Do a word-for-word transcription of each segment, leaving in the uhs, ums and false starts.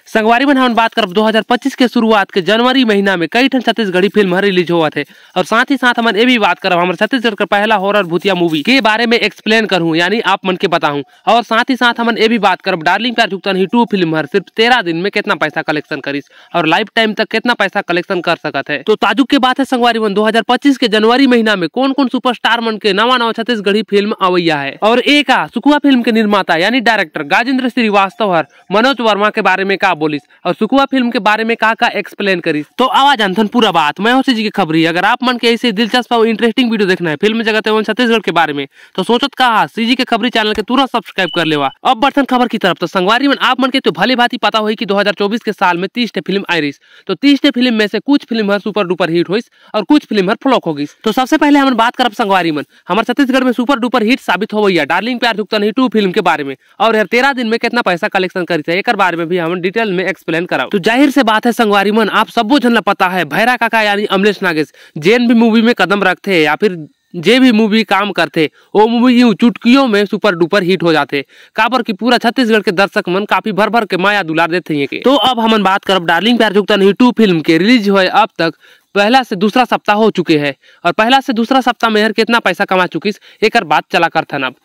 संगवारी मन, हमन बात करब दो हज़ार पच्चीस के शुरुआत के जनवरी महीना में कई ठन छत्तीसगढ़ी फिल्म हर रिलीज होवत हे। और साथ ही साथ हमन ये भी बात करब हमर छत्तीसगढ़ के पहला हॉरर भूतिया मूवी के बारे में, एक्सप्लेन करहूँ, यानी आप मन के बताहूँ। और साथ ही साथ हमन ये भी बात करब डार्लिंग प्यार झुकता नहीं टू फिल्म हर सिर्फ तेरह दिन में कितना पैसा कलेक्शन करिस और लाइफ टाइम तक कितना पैसा कलेक्शन कर सकत हे। तो ताजुब के बात है संगवारी मन, दो हज़ार पच्चीस के जनवरी महीना में कौन कौन सुपरस्टार मन के नवा नवा छत्तीसगढ़ी फिल्म अवैया है और एक सुकुआ फिल्म के निर्माता यानी डायरेक्टर गाजेंद्र श्रीवास्तव हर मनोज वर्मा के बारे में का बोलिस और सुकुआ फिल्म के बारे में का का एक्सप्लेन करिस। तो आवा जानथन पूरा बात। मैं हूँ सीजी के खबरी। अगर आप मन के ऐसे दिलचस्प और इंटरेस्टिंग वीडियो देखना है फिल्म जगत एवं छत्तीसगढ़ के बारे में, तो सोचत का हा, सीजी के खबरी चैनल के तुरंत सब्सक्राइब कर लेवा। अब बढ़थन खबर की तरफ। तो संगवारी मन, आप मन के तो भली भांति पता होही कि दो हज़ार चौबीस के साल में तीस ठे फिल्म आई रहिस। तो तीस ठे फिल्म में से कुछ फिल्म हर सुपर डुपर हिट होइस और कुछ फिल्म हर फ्लॉप हो गइस। तो सबसे पहले हमन बात करब संगवारी मन हमर छत्तीसगढ़ में सुपर डुपर हिट साबित होवैया डार्लिंग प्यार झुकता नहीं टू फिल्म के बारे में, और हर तेरह दिन में कितना पैसा कलेक्शन करिस है, एकर बारे में भी हमन डिटेल में एक्सप्लेन करब। तो जाहिर से बात है संगवारी मन, आप सबो झन ला पता है भैरा काका यानी अमलेश नागेश जेन भी मूवी में कदम रखथे या फिर जे भी मूवी काम करथे, वो मूवी यूं चुटकियों में सुपर डुपर हिट हो जाथे, काबर कि पूरा छत्तीसगढ़ के दर्शक मन काफी भर भर के माया दुलार देथे ये के। तो अब हमन बात करब डार्लिंग प्यार झुकता नहीं टू फिल्म के रिलीज होए अब तक पहला से दूसरा सप्ताह हो चुके है और पहला से दूसरा सप्ताह में हर कितना पैसा कमा चुकिस, एकर बात चला करथन अब।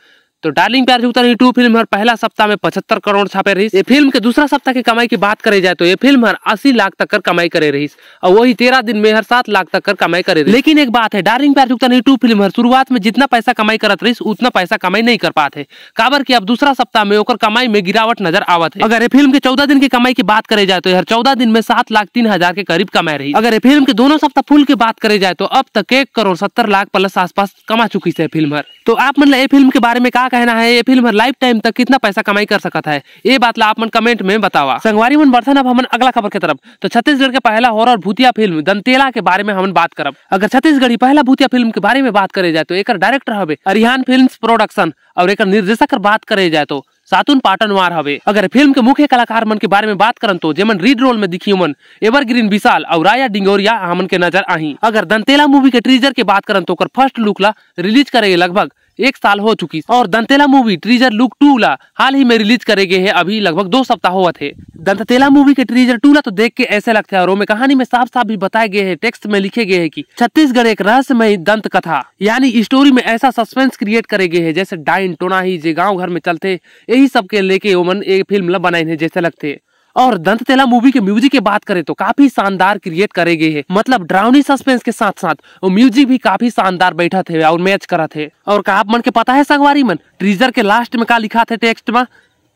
तो डार्लिंग प्यार झुकता नहीं टू फिल्म हर पहला सप्ताह में पचहत्तर करोड़ छापे रहिस। ये फिल्म के दूसरा सप्ताह के कमाई की बात करे जाए तो ये फिल्म हर अस्सी लाख तक कर कमाई करे रहिस और वही तेरह दिन में हर सात लाख तक कर कमाई करे रहिस। लेकिन एक बात है, डार्लिंग प्यार झुकता नहीं टू फिल्म हर शुरुआत में जितना पैसा कमाई करत रहिस उतना पैसा कमाई नहीं कर पात है, काबर कि अब दूसरा सप्ताह में ओकर कमाई में गिरावट नजर आवत है। अगर ये फिल्म के चौदह दिन की कमाई की बात करे जाए तो हर चौदह दिन में सात लाख तीन हजार के करीब कमाई रही। अगर ये फिल्म के दोनों सप्ताह फुल की बात करे जाए तो अब तक एक करोड़ सत्तर लाख प्लस आसपास कमा चुकी है फिल्म हर। तो आप मन ला ये फिल्म के बारे में का कहना है, ये फिल्म हर लाइफ टाइम तक कितना पैसा कमाई कर सकत है, ये बात ला आप मन कमेंट में बतावा। संगवारी मन, बढ़थन अब हमन अगला खबर के तरफ। तो छत्तीसगढ़ के पहला हॉरर भूतिया फिल्म दंतेला के बारे में हमन बात करब। अगर छत्तीसगढ़ी पहला भूतिया फिल्म के बारे में बात करे जाए तो एकर डायरेक्टर हवे अरिहान फिल्म्स प्रोडक्शन और एकर निर्देशक कर बात करे जाए तो सातुन पाटनवार हवे। अगर फिल्म के मुख्य कलाकार मन के बारे में बात करन तो जेमन लीड रोल में दिखी ओमन एवरग्रीन विशाल और राया डिंगोरिया हमन के नजर आही। अगर दंतेला मूवी के ट्रीजर के बात करन तो ओकर फर्स्ट लुक ला रिलीज करे लगभग एक साल हो चुकी और दंतेला मूवी ट्रीजर लुक टू ला हाल ही में रिलीज करे गए है, अभी लगभग दो सप्ताह होवत है। दंतेला मूवी के ट्रीजर टू ला तो देख के ऐसे लगता है और ओमे कहानी में साफ साफ भी बताए गए है, टेक्स्ट में लिखे गए है कि छत्तीसगढ़ एक रहस्यमय दंत कथा यानी स्टोरी में ऐसा सस्पेंस क्रिएट करे गए है जैसे डाइन टोना ही जे गांव घर में चलते, यही सब के लेके ओमन ये फिल्म ला बनाइन है जैसे लगते। और दंत तेला मूवी के म्यूजिक के बात करें तो काफी शानदार क्रिएट करे गए है, मतलब डरावनी सस्पेंस के साथ साथ वो म्यूजिक भी काफी शानदार बैठत है और मैच करत है। और का आप मन के पता है संगवारी मन, ट्रीजर के लास्ट में का लिखा थे टेक्स्ट में?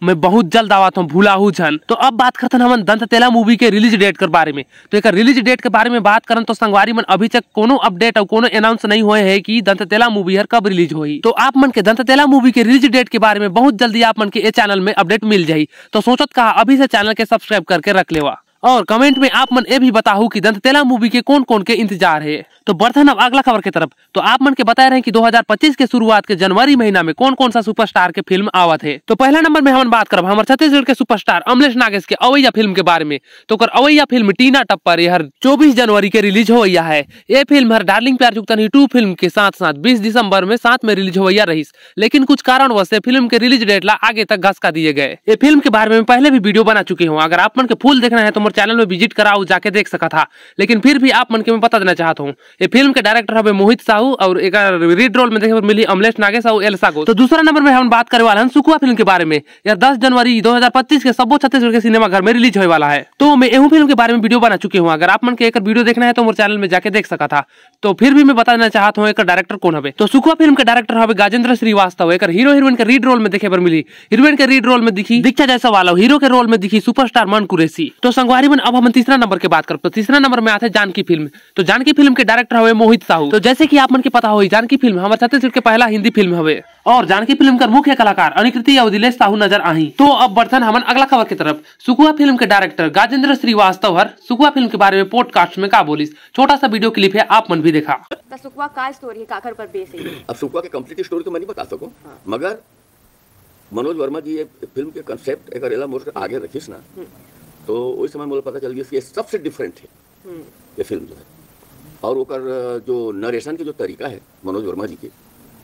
मैं बहुत जल्द आवत हूँ, भुलाहू झन। तो अब बात करथन हमन दंत तेला मूवी के रिलीज डेट के बारे में। तो एकर रिलीज डेट के बारे में बात करन तो संगवारी मन, अभी तक कोनो अपडेट और कोनो अनाउंस नहीं हुए है कि दंत तेला मूवी हर कब रिलीज होही। तो आप मन के दंत तेला मूवी के रिलीज डेट के बारे में बहुत जल्दी आप मन के ए चैनल में अपडेट मिल जाही। तो सोचत कहा, अभी से चैनल के सब्सक्राइब करके रख लेवा। और कमेंट में आप मन ये भी बताहू कि दंत तेला मूवी के कौन कौन के इंतजार है। तो बढ़थन अब अगला खबर के तरफ। तो आप मन के बताए रहे कि दो हज़ार पच्चीस के शुरुआत के जनवरी महीना में कौन कौन सा सुपरस्टार के फिल्म आवत है। तो पहला नंबर में हमन बात करब हमर छत्तीसगढ़ के सुपरस्टार अमलेश नागेश के अवैया फिल्म के बारे में। तो ओकर अवैया फिल्म टीना टप्पर ये हर चौबीस जनवरी के रिलीज होवैया है। ये फिल्म हर डार्लिंग प्यार झुकता नहीं टू फिल्म के साथ साथ बीस दिसंबर में साथ में रिलीज होवैया रहिस, लेकिन कुछ कारणवश से फिल्म के रिलीज डेट ला आगे तक घसका दिए गए। ये फिल्म के बारे में पहले भी वीडियो बना चुके हूँ, अगर आप मन के फुल देखना है तो मोर चैनल में विजिट कराओ, जाके देख सकत हा। लेकिन फिर भी आप मन के मैं बता देना चाहत हूँ, ये फिल्म के डायरेक्टर हवे मोहित साहू और एकर लीड रोल में देखे बर मिली अमलेश नागेश और एल्सा घोष। तो दूसरा नंबर में हम बात करे वाला हन सुकुआ फिल्म के बारे में। यह दस जनवरी दो हज़ार पच्चीस के सबो छत्तीसगढ़ के सिनेमा घर में रिलीज होए वाला है। तो मैं एहू फिल्म के बारे में वीडियो बना चुके हूँ, अगर आप मन के एकर वीडियो देखना है तो मोर चैनल में जाके देख सकत हा। तो फिर भी मैं बता देना चाहत हूँ एकर डायरेक्टर कौन हवे। तो सुकुआ फिल्म के डायरेक्टर हवे गाजेंद्र श्रीवास्तव, एकर हीरो हीरोइन के लीड रोल में देखे बर मिली। हीरोइन के लीड रोल में दिखी दीक्षा जायसवाल, हीरो के रोल में दिखी सुपरस्टार मन कुरैशी। तो संगवारी मन, अब हम तीसरा नंबर के बात करब। तो तीसरा नंबर में आथे जानकी फिल्म। तो जानकी फिल्म के डायरेक्टर हवे मोहित साहू। तो जैसे कि आप मन के पता होही, जानकी फिल्म हमर छत्तीसगढ़ के पहला हिंदी फिल्म हवे और जानकी फिल्म कर मुख्य कलाकार अनिकृति और दिलेश साहू नजर आही। तो अब बढ़थन हमन अगला खबर के तरफ। सुकुआ फिल्म के डायरेक्टर गाजेंद्र श्रीवास्तव हर सुकुआ फिल्म के बारे में पॉडकास्ट में का बोलिस, छोटा सा वीडियो क्लिप है, आप मन भी देखा। त सुकुआ का स्टोरी है, काकर पर बेस है? अब सुकुआ के कंप्लीट स्टोरी तो मैं नहीं बता सकूं, हाँ। मगर मनोज वर्मा जी ये फिल्म के कॉन्सेप्ट अगर एला मोर आगे रखिस ना, हम्म। तो वही समय मोला पता चल गया कि ये सबसे डिफरेंट है, हम्म। ये फिल्म जो है। और ओकर जो नरेशन के जो तरीका है मनोज वर्मा जी के,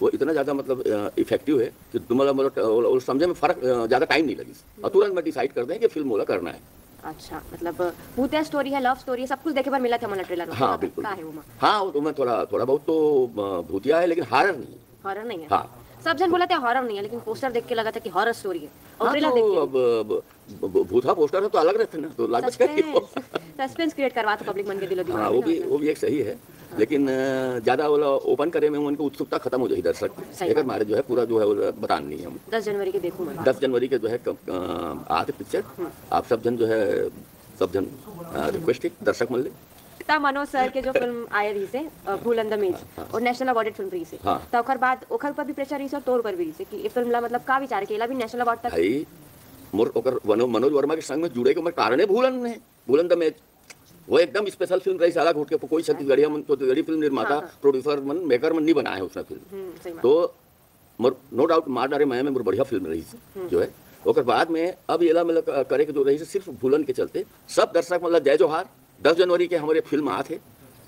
वो इतना ज़्यादा मतलब इफेक्टिव है कि तुम्हारा मतलब वो समझे में फ़र्क, ज़्यादा टाइम नहीं लगी और तुरंत मैं डिसाइड कर दें कि फिल्म मोला करना है। अच्छा, मतलब भूतिया स्टोरी है, लव स्टोरी है, सब कुछ देखे बर मिलत हे हमन ला ट्रेलर में। हाँ, का, बिल्कुल। का है वो में? हाँ, वो तो मैं थोड़ा थोड़ा बहुत तो अ, भूतिया है, लेकिन हॉरर नहीं है। हॉरर नहीं है? हाँ। सब झन बोलत हे हॉरर नहीं है, लेकिन पोस्टर देख के लगा था कि हॉरर स्टोरी है। और हाँ, ट्रेलर तो देख के अब, अब, अब भूतहा पोस्टर हो तो अलग रहते ना, तो लागबे करिए। सस्पेंस, सस्पेंस क्रिएट करवा था पब्लिक मन के दिलो हाँ, दिमाग वो में भी ना। वो भी एक सही है, लेकिन अ, ज्यादा वाला ओपन करे में उनकी उत्सुकता खत्म हो जाही दर्शक। सही एकर बात। मारे जो है पूरा जो है वो बतान नहीं हम। दस जनवरी के देखूँ मैं। दस जनवरी के जो है कम- अ, आते पिक्चर आप सब जन जो है सब जन रिक्वेस्ट है दर्शक मन ले। ता मनोज सर के जो फिल्म आए रही से, अ, भूलन द मेज, हाँ। और नेशनल अवार्डेड फिल्म रही से। हाँ। तो ओकर बाद ओकर पर भी प्रेशर रही से और तोर पर भी रही से कि ये फिल्म ला, मतलब, का विचार के ला भी नेशनल अवार्ड तक। भाई, मोर ओकर वनो-, मनोज वर्मा के संग में जुड़े के मोर कारणे भूलन है, भूलन द मेज। वो एकदम स्पेशल फिल्म रही, साला घोट के कोई छत्तीसगढ़िया मन, छत्तीसगढ़ी फिल्म निर्माता, हाँ, हाँ। प्रोड्यूसर मन, मेकर मन नहीं बनाए उसने फिल्म। हम्म, सही बात। तो मोर नो डाउट मार डारे मैं में मोर बढ़िया फिल्म रही से, जो है। ओकर बाद में अब येला मतलब क-, करे के जो रही से सिर्फ भूलन के चलते सब दर्शक मतलब जय जोहार। दस जनवरी के हमारे फिल्म आत हे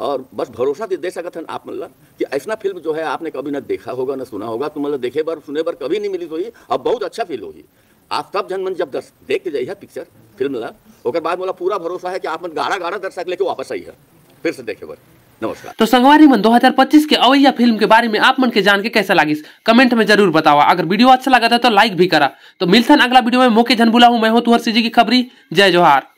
और बस भरोसा दे, दे सकत हन आप मतलब कि ऐसा फिल्म जो है आपने कभी ना देखा होगा ना सुना होगा, तुम मतलब देखे बर सुने बर कभी नहीं मिली होही। अब बहुत अच्छा फील होही। आप सब झन मन जब दस देख के जाइए पिक्चर फिल्म ला, ओकर बाद मोला पूरा भरोसा है कि आप मन गाड़ा गाड़ा दर्शक लेके वापस आई है फिर से देखे बर। नमस्कार। तो संगवारी मन, दो हज़ार पच्चीस के अवैया फिल्म के बारे में आप मन के जान के कैसा लागिस, कमेंट में जरूर बतावा। अगर वीडियो अच्छा लगा था तो लाइक भी करा। तो मिलथन अगला वीडियो में। मोके झन बुलाहूं, मैं हूं तुहर सीजी की खबरी। जय जोहार।